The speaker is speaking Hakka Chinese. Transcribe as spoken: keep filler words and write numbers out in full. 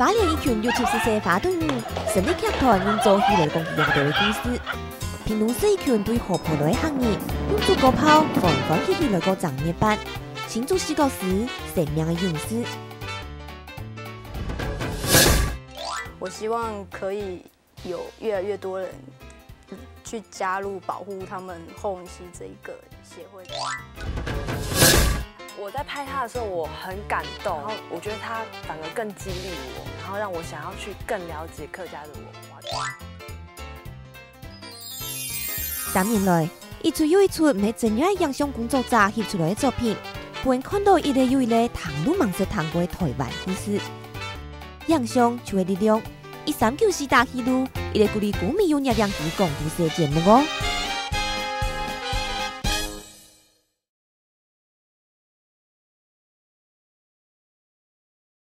花蓮一群六七十歲花東人，成立劇團用做戲來講佢兜个故事。屏東市一群對河埔來个客人，用竹篙炮歡歡喜喜來過正月半，慶祝四國時生命个永續。我希望可以有越来越多人去加入保护他们后龙溪这一个协会。我在拍他的时候，我很感动，然后我觉得他反而更激励我，然后让我想要去更了解客家的文化。三年來，一齣又一齣毋係正月影像工作者翕出來个作品，分人看到一個又一個聽都吂識聽過个台灣故事。影像就係力量，一三九四大記錄，一個鼓勵公民有熱量去講故事个節目哦。